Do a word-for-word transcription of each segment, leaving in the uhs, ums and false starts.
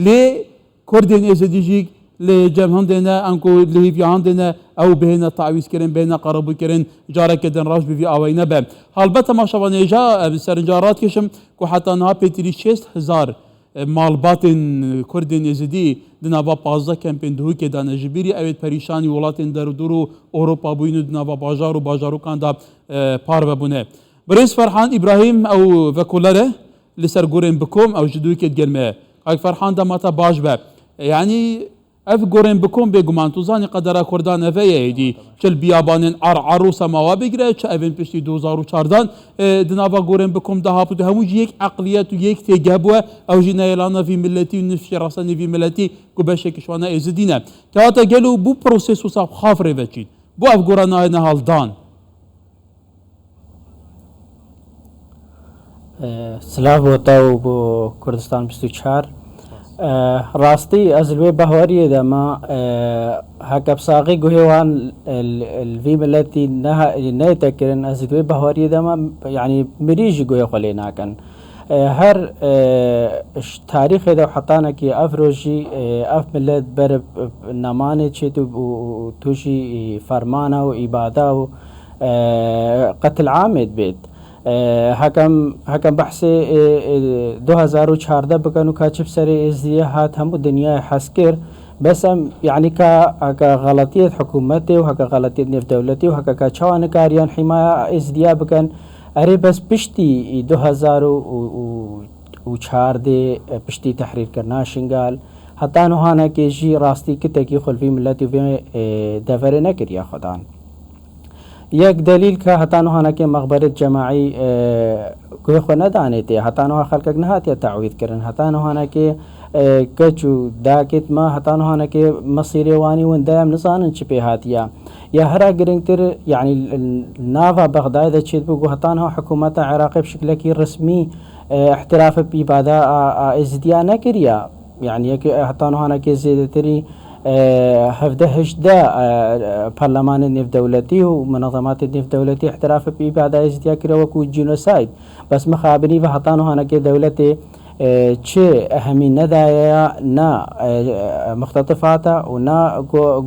Lê Kurdên Êzidî jî li cem hindê ne, anku li hêviya hindê ne, ew bihêne tawîzkirin, bihêne qerebûkirin, careke din rewş bi vî awayî nebe. Halbet temaşevanê hêja, em serinca radikişim ku heta niha pêtirî şêst hezar, e, malbatên Kurdên Êzidî di nava pazdeh kempên Duhokê de ne. Ji bîrî ew ê perîşanî welatên derûdor û Ewropa bûyîn û di nava bajar û bajarokan de, e, parve bûne. Birêz Ferhan Îbrahîm ew vekoler e li ser gorên bi kom, ew ji Duhokê digel me ye. Kak Ferhan dema te baş be. Yanî ev gorên bi kom bêguman tu zanî qedera Kurdan eve ye êdî. Çi li biyabanên Ar Ar û Semawa bigire, çi evên piştî du hezar û çardan, e, di nava gorên bi kom de hat û hemû jî yek eqliyet û yek têgeh bûye. Ew jî neyelana vî miletî û nifşê rastenê vî miletî ku beşek ji wan ne Êzidî ne. Kewata gelo bû proses wisa xaf rê veçîn? Bo ev gora nayê nehaldan. Silav bo te û bo Kurdistan bîst û çar. Rastî ez li wê behwariyê de me, heke bi saxî guhê wan li vî miletî neyête kirin, ez li wê behwariyê de me, yanî mirî jî guhê xwe lê nakin. Her ji tarîxê de û hetanekî ev rojî ev milet ber nemanê çêt û tu jî fermana û îbada û qetil amê dibêt. Hekem hekem behsê du hezar û çardeh bikin û ka çi bi serê Êzidiyê hat hemû dinyayê hez kir. Bes em, yanî ka heke xeletiyê hikûmetê û heke xeletiyê nêvdewletî û heke ka çawa nikariyan hîmaya Êzidiya bikin. Erê bes piştî du hezar û çardeh, piştî tehrîrkirina Şingal, heta nuhanekê jî rastî kitekî xwe li vî miletî û vê deverê nekiriye xwedan. Yek delîl ke heta nuhanekê mexberit cemaî guhê xwe nedanê tê, heta nuha xelkek nehatiye tawîz kirin, heta nuhanekê keç û dakêt me, heta nuhanekê mesîrê wanî winde em nizanin çi pê hatiye. Ya hera girîngtir, yanî nava Bexdayê de çêdibû ku heta niha hikûmeta Iraqê bi şiklekî resmî îhtiraf bi îbada a Êzidiya nekiriye. Yanî yek heta nihanekê zêdetirî hevdeh hejdeh perlemanên nêvdewletî û munezematên nêvdewletî îhtiraf bi îbada Êzidiya kiriye wekû cînosayd. Bes mixabinî ve heta nihanekê dewletê çi ehemî nedaye ya na muxtetifata û na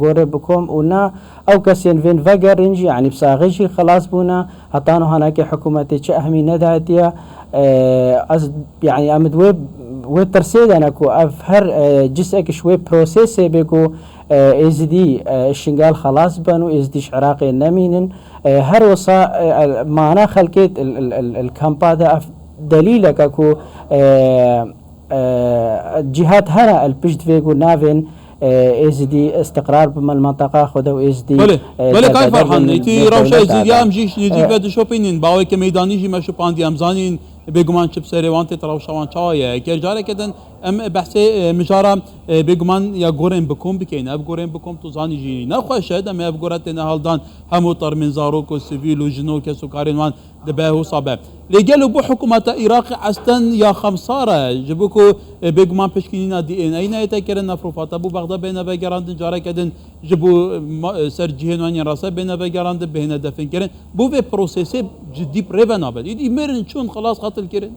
gorê bi kom û na ew kesên vên vegerîn jî, yanî bi saxî jî xelas bûne, heta niha neke hikûmetê çi ehmî nedayetiye. Ez, yanî em di wê, wê tirsê de ne ku ev her cisek ji wê prosesê bê ku Êzidî Şingal xelas bin û Êzidî ji Iraqê nemînin. Her wisa mana xelkê li kampa de ev delîleke ku cîhat hene li pişt vê ku navên Êzidî îstiqrar bime li menteqa xwe de û Êzidî Belê, belê Kak Ferhan, îtî rewşa Êzidiya em jî nêzîk ve dişopînin, bi aweke meydanî jî me şopandî, em zanîn bêguman çi bi serê wan tê, rewşa wan çawa ye. Eger careke din em behsê mijara bêguman ya gorên bi kom bikeyn, ev gorên bi kom tu zanî jî ne xweş e, demê ev gora têne haldan hemû termên zarok û sivîl û jin û kes û karên wan dibe wisa be. Lê gelo bo hikûmeta Iraqê esten ya xemsar e, ji bo ku, e, bêguman piştgirîna D N A neyête kirin, nefrofata bo Bexda bêne vegerandin, careke din ji bo, e, ma-, e, ser cihên wan yên rase bêne vegerandin, bihêne definkirin. Bo vê prosesê cidî bi rê ve nabet. Îdî mirin, çûn, xilas, qetil kirin.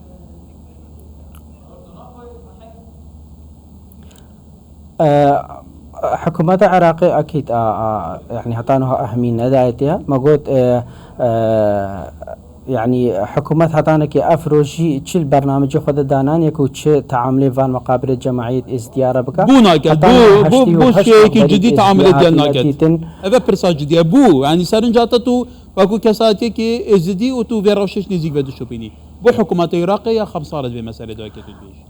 Hikûmeta Iraqê ekîd a, a, yanî heta niha ehmî nedayetiye. Me got, e, e, yanî hikûmet hetanekê ev rojî çi li bernamecê xwe de dananiye ku çi teamulê van meqabirê cemaît Êzidiya re bike. Bû naket, bû, bû, bû şêyekî cidî teamulê gel naket. Ev e pirsa cidî ye. Bû, yanî serinca te tu wekû kesatiyekî Êzidî û tu vê rewşê ji nêzîk ve dişopînî. Bû hikûmeta Iraqê ya xemsar e di vê meselê de weke tu dibêjî.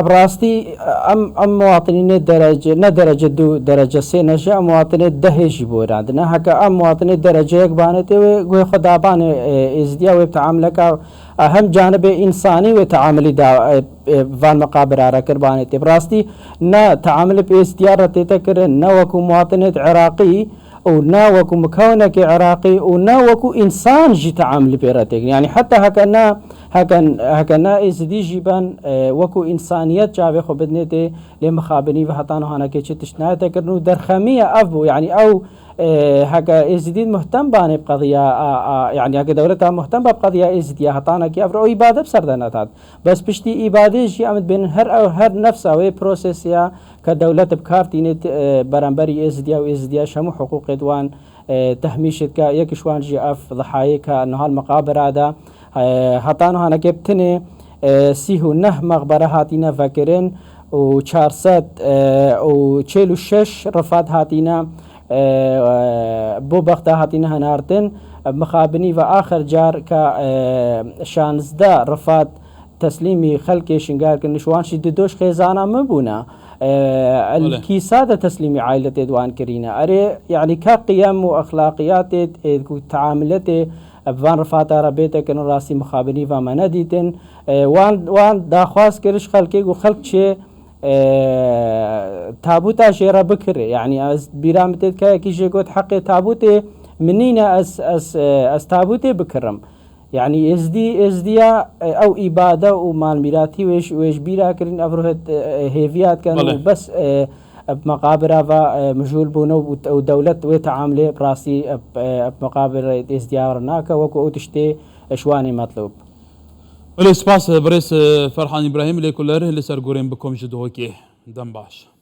Bi rastî em, em muwatinînê derece, ne derece du, derece sê ne jî, em muwatinê dehê jî borandine. Heke em muwatinê derece yek banê tê wê guhê xwe dabanê, e, Êzidiya wê bi teamileka, e, hem canibê însanî wê teamilî da, e, e, van miqabira re kir banê tê. Bi rastî ne teamilê bi Êzidiya re tête kirin, ne wekû muwatinê Iraqî, û ne wekû mukewinekê Iraqî û ne wekû însan jî teamilî pê re têkin. Yanî heta heke ne, Heke, heke ne êzidî jî ben, e, wekû însaniyet çavê xwe bidinê tê, lê mixabinî ve heta niha hanekê çi tişt nayete kirin û derxemiye ev bû. Yanî ew, e, heke êzidî muhtem banê bi qediya, a, a, yanî heke dewleta muhtem ba bi qediya êzidiya heta hanekê ev re o îbade bi ser de nedat. Bes piştî îbadê jî em dibênin her ew, her nefsa wê prosesiya ke dewlet bi kar tînê, e, beramberî êzidiya û êzidiya ji hemû hiqûqê di wan, e, tehmîş dike. Yek ji wan jî ev dihayê ke niha li miqabira de, e, heta niha hanekê bi tinê, e, sîh û neh mexbere hatîne vekirin û çar sed, e, û çil û şeş rifat hatîne, e, e, bo bexta hatîne henartin. Mixabinî ve axir car ke, e, şazdeh rifat teslîmî xelkê Şingal kirin, ji wan jî du doş xêzana min bûne. E, Belê. Kîsa de teslîmî ailetê di wan kirîne. Erê, yanî ka qiyem û exlaqiyatê, ê, ku teamiletê, e, bi van rifata re bête kirin, rastî mixabinî ve me nedîtin. E, wan, wan daxwaz kir ji xelkê ku xelk çê, e, tabûta jê re bikire. Yanî ez bîra min tê dike, yekî jê got heqê tabûtê min nîne, ez, ez, e, ez tabûtê bikirim. Yanî êzdî, êzdiya, e, ew îbade û malmîratî wê ji, wê ji bîra kirin, ev ruhet, e, e, hêviya dikin Belê. Û bes, e, e, bi meqabira ve, e, mijûl bûne û, û dewlet wê teamlê bi rastî, e, e, bi meqabira êzdiya re nake, wekû ew tiştê, e, ji wan ê metlûb. Belê, spas, e, birêz, e, Ferhan Îbrahîm, lêkolêr li ser gorên bikom ji Duhokê. Dem baş.